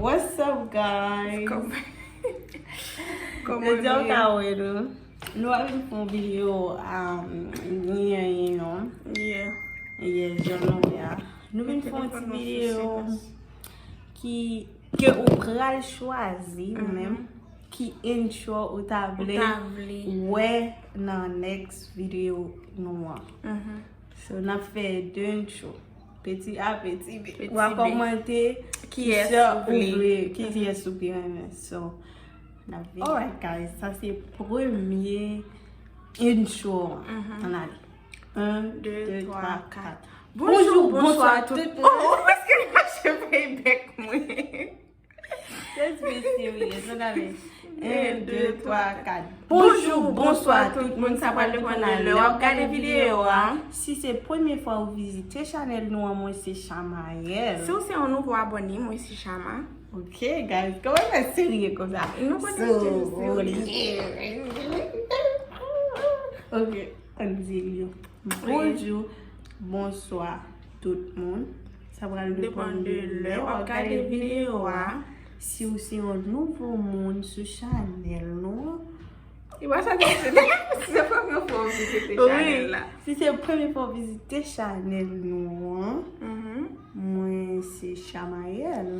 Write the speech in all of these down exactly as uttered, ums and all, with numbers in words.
What's up, guys? Kòman, kòman nou ye? Jodi a w ka wè nou. Nou ap vin fè yon videyo, um, reunion. Yeah. Yeah, jan nou wè a. Nou vin fè yon ti videyo ki, ke ou pral chwazi ou menm, ki intro ou ta vle wè nan next video nou an. So, n ap fè de intro. Peti a peti, w a kòmante kiyès ou vle, kiyès ou pi renmen. So, n ap vini. Alright, guys, sa se premye intro an. Ann ale. Un, de, twa, kat. Bonjou, bonswa tout moun. Oh, ou prèske mache fè bèk mwen. Let's be serious. Ann ale. Un, de, twa, kat. Bonjou, bonswa tout moun. Sa pral depann de lè w ap gade videyo a. Si se premye fwa ou vizite chanèl nou an, mwen se Shamayel. Si w se yon nouvo abòne, mwen se Shama. Ok, guys, kòman fè serye konsa? Nou konnen ke nou serye. Ok, ann di l yo. Bonjou, bonswa tout moun. Sa pral depann de lè w ap gade videyo a. Si w se yon nouvo moun sou chanèl nou an, e pa sa ki se, se premye fwa w vizite chanèl la. Si se premye fwa w vizite chanèl nou an, mwen se Shamayel.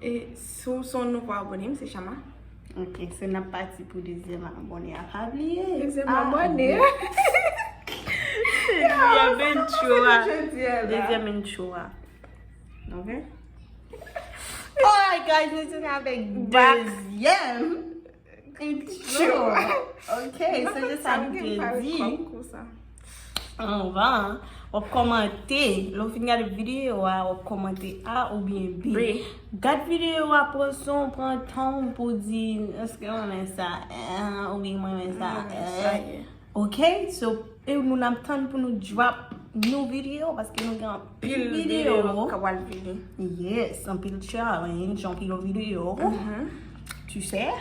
E si w se yon nouvo abòne, m se Shama. Ok, so n ap pati pou dezyèm abòne a. Pa bliye. Dezyèm abòne. Dezyèm intro a. Dezyèm intro a. Ok. Alright, guys, nou vini avèk dezyèm intro. Ok, se jan sa m te di. Anvan, w ap kòmante. Lè w fin gade videyo a, w ap kòmante A oubyen B. Gad videyo a, pran san w, pran tan w pou di, èske w renmen sa? Eh, oubyen mwen renmen sa? Eh. Ok, so, e nou n ap tann pou nou drop new video, paske nou gen anpil videyo k ap vini. Yes, anpil challenge, anpil videyo. Tu sais?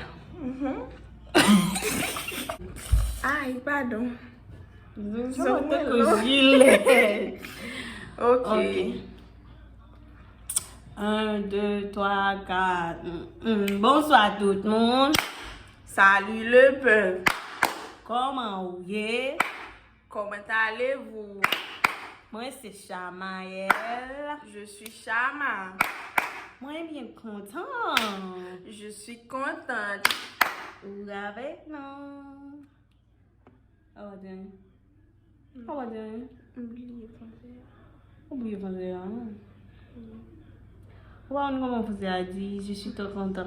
Ay, padon. Sa tankou jilèt. Ok. Un, de, twa, kat. Mm, mm. Bonswa tout moun. Salut le peuple. Kòman ou ye? Comment allez-vous? Mwen se Shamayel. Je suis Shama. Mwen byen kontan. Je suis contente. Ou avèk nou. Awa, Dany. Awa, Dany. M bliye franse a. Ou bliye franse a, non? Ou pa konn kòman franse a di, je suis très content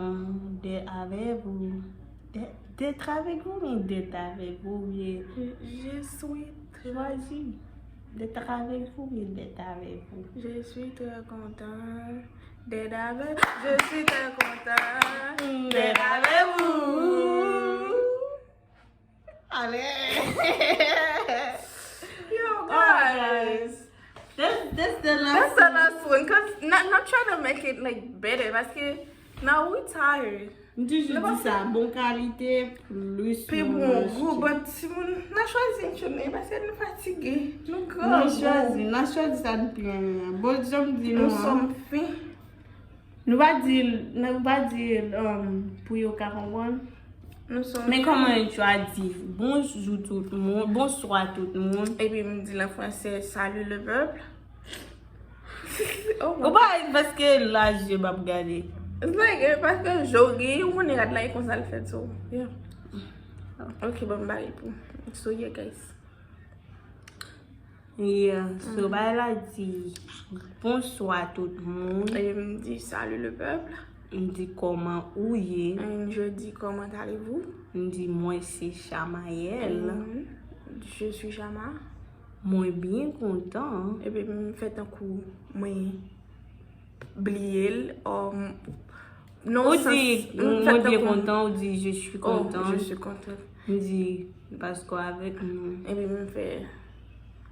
d'être avec vous. D'être, d'être avec vous, oubyen d'être avec vous, oubyen... Je, je suis très... Chwazi. D'être avec vous, oubyen d'être avec vous. Je suis très content d'être avec, je suis très content d'être avec vous. Ale. Yo, guys. That's, that's the last one. That's the last one, 'cause not, not trying to make it, like, better, paske now we tired. M toujou di sa, bon kalite, plis pi bon gou, but timoun, n a chwazi yon chemen, paske nou fatige, nou gran. N a chwazi, n a chwazi sa n pi renmen an. Bon, jan m di nou an. Nous sommes fins. Nou pa di l, nou pa di l, um, pou yo ka konprann. Men kòman yo di, bonjou tout moun, bonswa tout moun. Epi m di l an franse, salut le peuple. Ou pa, paske laj yo p ap gade. It's like, eh, paske jodi, ou konnen rad la e konsa l fèt, so, yeah. Ok, bon, m ba l pou. So, yeah, guys. Yeah, so bagay la di, bonswa tout moun. E m di, salut le peuple. M di, kòman ou ye? And je dis, comment allez-vous? M di, mwen se Shamayel. Je suis Shama. Mwen byen kontan. Epi m fè tankou mwen bliye l, um, non, ou di, mwen byen kontan, ou di, je suis content. Oh, je suis content. M di, paske w avèk nou. Epi m fè,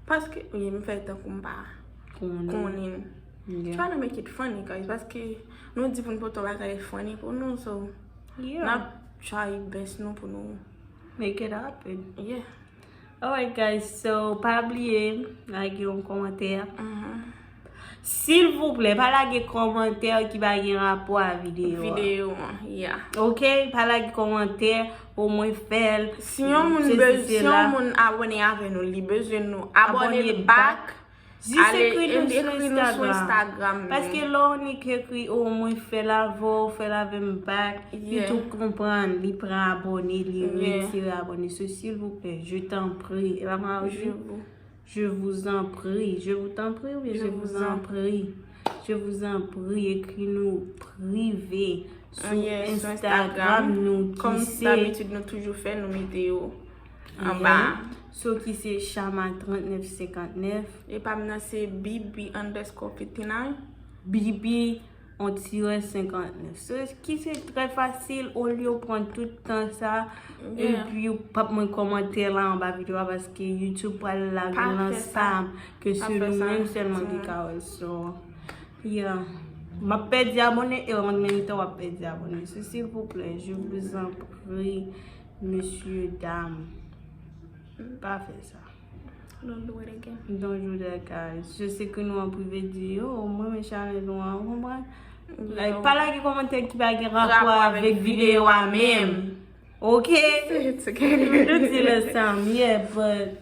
paske, wi, m fè tankou m pa konnen. Trying to make it funny, guys, paske nou di pou n pote bagay funny pou nou, so n ap try best nou pou nou make it happen. Yeah. Alright, guys, so pa bliye like yon kòmantè. Silvouplè, pa lage kòmantè ki pa gen rapò a videyo a. Videyo an, yeah. Ok? Pa lage kòmantè, omwen fè l. Si yon moun bez, si yon moun abòne avè nou, li bezwen nou abòne l back. Jis ekri nou sou Instagram. Paske lè w nik ekri, o, mwen fè l avè w, fè l avè m back, li tou konprann, li pran abòne, li retire abòne. So, silvouplè, je t'en prie. E pa mwen di, je vous en prie. Je vous t'en prie oubyen je vous en prie? Je vous en prie, ekri nou prive sou Instagram nou ki se. Kòm dabitid nou toujou fè, nou mete yo anba. So ki se Shama trannèf senkantnèf. E pa m nan se B B underscore fifty nine. B B on tirè senkantnèf. So, ki se trè fasil, olye w pran tout tan sa, epi w p ap mwen kòmantè la anba videyo a, paske YouTube pral lage l nan spam, ke se nou menm sèlman ki ka wè l. So, yeah. M ap pèdi abòne, e an menm tan w ap pèdi abòne. So, silvouplè, je vous en prie, mesye, dam, pa fè sa. Don't do it again. Don't do that, guys. Je sais que nou an prive di yo, mwen men challenge nou an, ou konprann? Like, pa lage kòmantè ki pa gen rapò avèk videyo a menm. Ok? It's okay. Nou di le same, yeah, but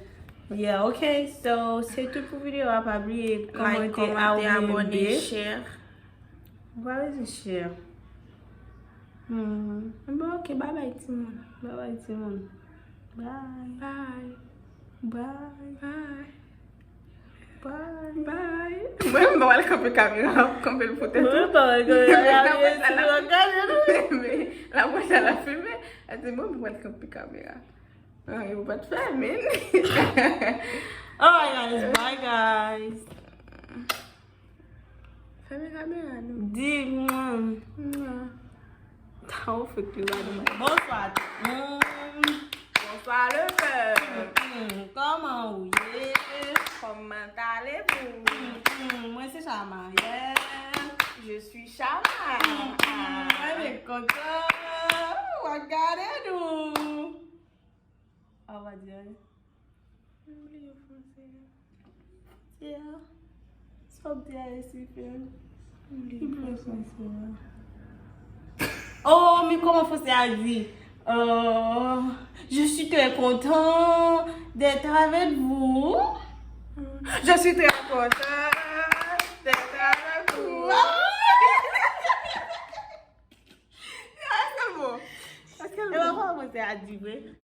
yeah, ok. So, se tout pou videyo a, pa bliye kòmante, abòne, share. Why is it share? Hmm. Bon, ok, bye bye timoun. Bye bye timoun. Bye. Bye. Bye. Bye. Bye. Mwen, mwen wal kanpe kamera, kanpe l pou tèt ou. Mwen pa wè kamera, mwen ti wè gade nou. Men la mwen sa la filme. A di mwen mwen wal kanpe kamera. Ah, yo pa t fè men. Alright guys, bye guys. Fèmen kamera nou. Di mwen. Mwa. Tan ou fèk li gade mwen. Bonswa tout moun. Bonswa le pèp. Hmm, kòman ou ye? Comment allez-vous? Hmm, mwen se Chamayè. Je suis Shama. Hmm, mwen byen kontan. W ap gade nou. A w pa di anyen. M bliye franse a. Franse a. Sa w ap di a, Esifèl? M bliye franse a. Oh, men kòman franse a di? Euh, je suis très content d'être avec vous. Je suis très content d'être avec vous. Èske l bon? Èske l bon? E pa kòman franse a di vre?